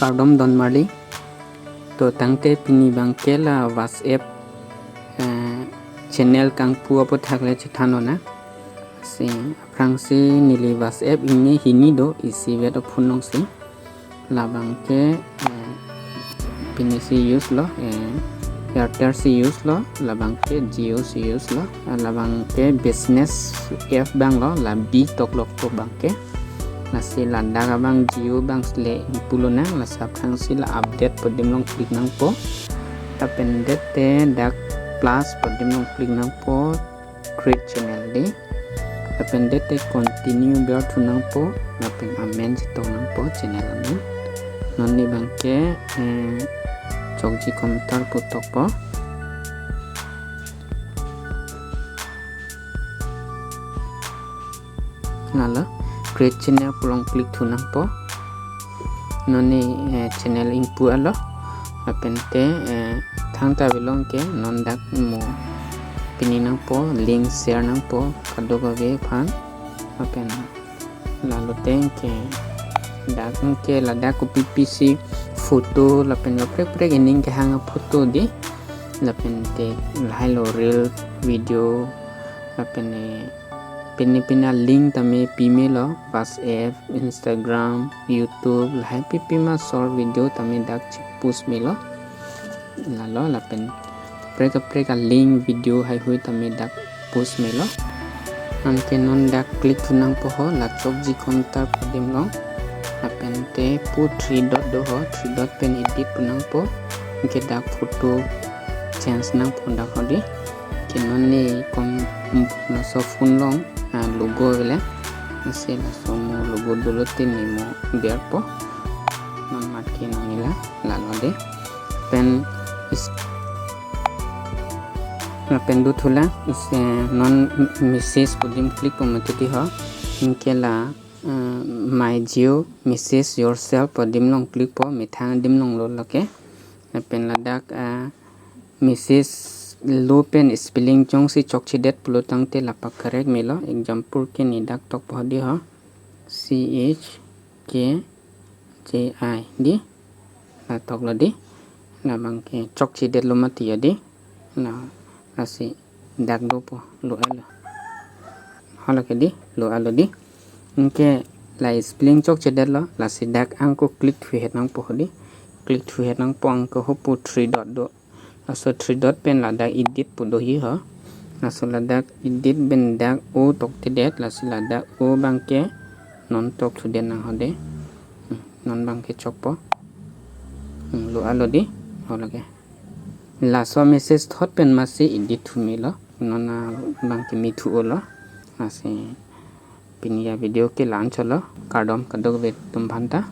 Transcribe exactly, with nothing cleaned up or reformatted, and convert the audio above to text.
Kardom don marli. To tangte pini abangke la WhatsApp, eh, channel kangpu aputhak le chethan lonang. Si aphrangsi neli WhatsApp ingne hini do, isivet aphone alongsi. Labangke, eh, pini si use lo, eh, Airtel si use lo, labangke Jio si use lo, eh, labangke business app abang lo, la B toklok ko abangke. Lasi ladak abang Jio abang le ingpu lonang, lasi aphrangsi la update pu adim along click nangpo. Lapen det te dak plus pu adim along click nangpo, create channel di. Lapen det te continue ber thu nangpo, lapen amen si tong nangpo, channel amen. Non ne abangke, eh, Chokji Komatar pu tokpo. Lalo, create channel pu along click thu nangpo. Non ne, eh, channel ingpu alo. Lapen te, eh, thangta bilong ke non dak mo pini nangpo, link share nangpo kadokave aphan. Lapen lalo te ke dak ke ladak kopi pisi photo lapen kaprek kaprek ining kehang aphoto di. Lapen te lahai lo reel video, lapen, eh, pine pine alink tame pimelo, WhatsApp, Instagram, YouTube, lahai pipi ma short video tame dak chipost melo. Lalo lapen kaprek kaprek alink video haihui tame dak post melo. Anke non dak click thu nangpo ho, la Chokji Komatar pu adim along. Lapen te pu three dot do ho, three dot pen edit pu nangpo. Anke dak photo change nangpo dak ho di. Ke non ne kom, mm, laso phone along, ah, logo avelo. Lasi laso mo logo dolo te ne mo berpo. Non mat ke nangji la, lalo de. Pen is, lapen do thu la, is, eh, non message pu adim click po mati di ho. Anke la, eh, My Jio, message yourself pu adim along click po, methang adim along lo lake. Lapen ladak, eh, message lo pen spelling jongsi chokchedet pulo tangte lapu correct melo. Example ke ne dak tokpo di ho, C H K J I di. La toklo di. Labangke chokchedet lo mati ya di. La, lasi dak dopo, lo alo. Hala ke di, lo alo di. Anke la spelling chokchedet lo, lasi dak angko click thuhet nangpo di. Click thuhet nangpo, angko ho pu three dot do. Laso three dot pen ladak edit pu do hi ho. Laso ladak edit pen dak O tokthedet, lasi ladak O abangke non tok thudet nang ho de. Hmm, non abangke chokpo. Hmm, lo alo di, ho lake. Laso message thot pen masi edit thu melo, non abangke me thu-o lo. Lasi pini avideo ke la-an chotlo, kardom kadokave atum aphanta.